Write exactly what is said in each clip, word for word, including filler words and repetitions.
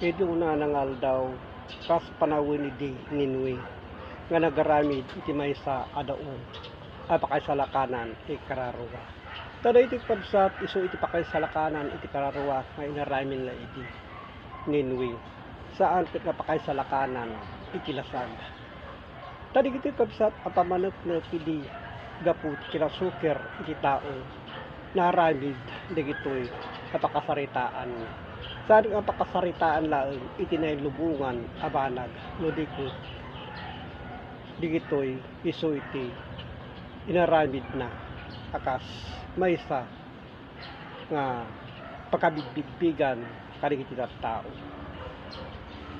Idi unana nga aldaw, kas panawen idi ni Noe nga nagaramid iti maysa a daong a pakaisalakanan ti kararua. Ta daytoy, kabsat, isu iti pakaisalakanan iti kararua nga inaramidna idi ni Noe, saan ket nga pakaisalakanan iti lasag. Ta dagitoy, kabsat, a pamaneknek idi gapu ti kinasukir iti tao, naaramid dagitoy a pakasaritaan. Saan a pakasaritaan laeng iti nailubongan a banag, no di ket dagitoy isu iti inaramidna a kas maysa nga pakabigbigbigan kadagiti tattao.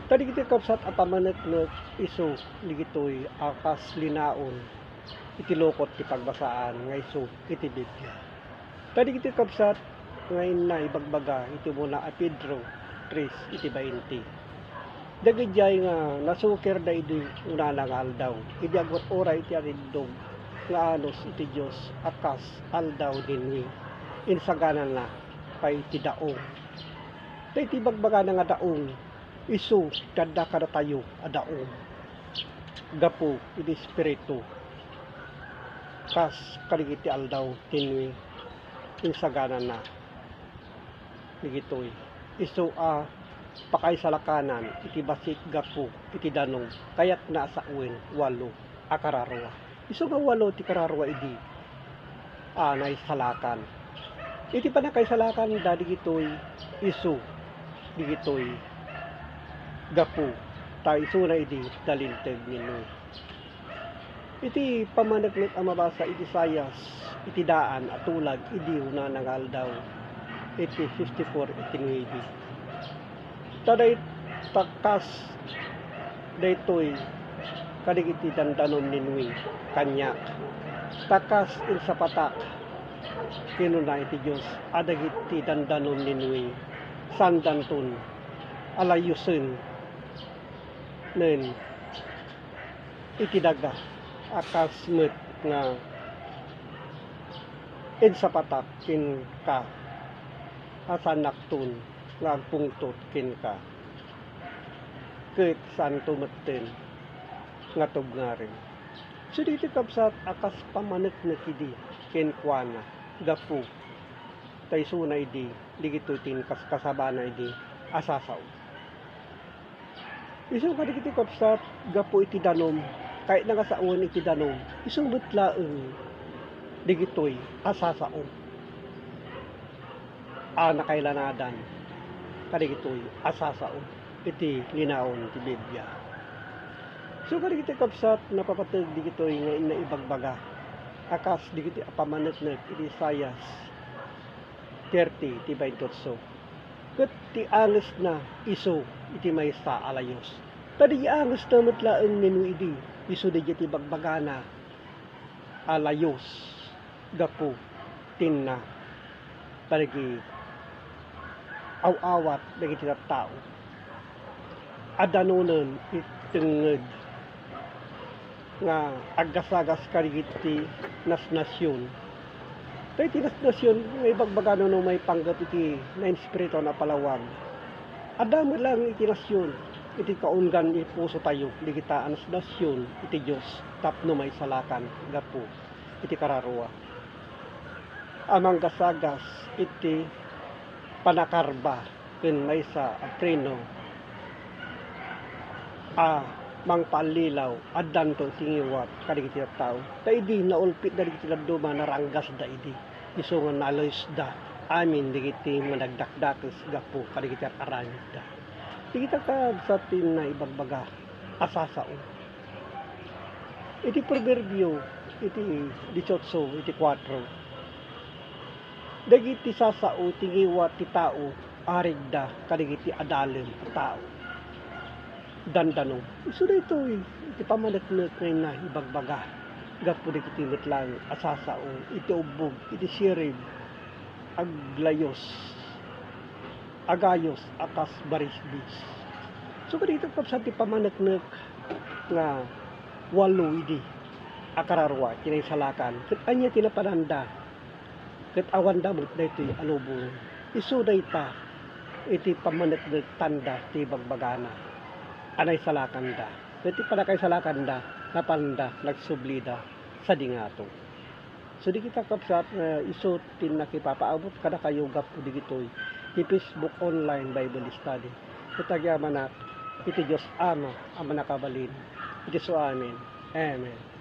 Ta dagiti, kabsat, a pamaneknek isu dagitoy a kas linaon iti lukot ti pagbasaan nga isu iti Biblia. Ta dagiti, kabsat, nga inna ibagbaga iti umuna a Pedro tres iti bainte. Dagidiay nga nasukirda idi unana nga aldaw, idi agur-uray iti ariddog nga anus iti Dios a kas aldaw ni Noe, insaganana pay ti daong. Ta iti ibagbagana nga daong, isu ti adda kadatayo a daong gapu iti espiritu, kas kadagiti aldaw ti Noe, insaganana dagitoy isu a pakaisalakanan iti bassit gapu iti danum, kayatna a sawen walo a kararua. Isu nga walo ti kararua idi a naisalakan. Iti pannakaisalakanda dagitoy isu dagitoy gapu ta isuna idi nalinteg ni Noe. Iti pamaneknek a mabasa iti Isaias, iti daan a tulag idi unana nga aldaw, iti fifty-four iti nuebe. Ta day-, ta kas daytoy kadagiti dandanom ni Noe kaniak, ta kas insapatak, kinuna iti Dios, a dagiti dandanom ni Noe, saandanton a layosen nen iti daga a kas met nga insapatak kenka a saannakton nga agpungtot kenka, ket saanto metten nga tubngarem. Isu dagiti kabsat a kas pamaneknek idi kenkuana gapu ta isuna idi dagitoy ti inkaskasabana idi a sasao. Isu kadagiti kabsat, gapu iti danum, kayatna nga sawen iti danum, isu met laeng dagitoy a sasao a nakailanadan kadagitoy a sasao iti linaon ti Biblia. Isu kadagiti kabsat, napapateg dagitoy nga inna ibagbaga a kas dagiti a pamaneknek iti Isaias thirty ti baintiotso. Ket ti angesna isu iti maysa a layos. Ta di angesna met laeng ni Noe idi, isu daydiay ti bagbagana a layos gapu ti inna kadagiti aw-awat dagiti tattao a danonen itengnged nga aggasagas kadagiti nasnasion. Ta iti nasnasion nga ibagbagana no maipanggep iti nainspirituan a palawag, adda met laeng iti nasion iti kaunggan iti pusotayo dagita a nasnasion iti Dios tapno maisalakan gapu iti kararua a manggasagas iti panakarba ken maysa a treno a mangpaallilaw, addanto ti ngiwat kadagiti tattao. Ta idi naulpitda dagiti dadduma, narangasda idi. Isu nga nalaysda amin dagiti managdakdakes gapu kadagiti ar-aramidda. Dagita kabsat ti inna ibagbaga a sasao. Iti Proverbio, iti dieciocho, iti kuatro, dagiti sasao ti ngiwat ti tao, arigda kadagiti adalem a tao. Dandanom. Isu daytoy iti pamaneknek nga inna ibagbaga gapu dagiti met laeng a sasao iti ubbog, iti sirib, aglayos, agayos a kas barisbis. So, kadagitoy kabsat ti pamaneknek nga walo idi a kararua ti naisalakan. Ket ania ti napananda? Ket awanda met daytoy a lubong. Isu dayta iti pammaneknektanda ti ibagbagana a naisalakanda. Iti pannakaisalakanda, napanda, nagsublida sadi ngato. So, dagita, kabsat, nga isu ti nakipapaabot kadakayo gapu dagitoy ti Facebook Online Bible Study. Ket agyamanak iti Dios Ama a Mannakabalin, iti suanen. Amen.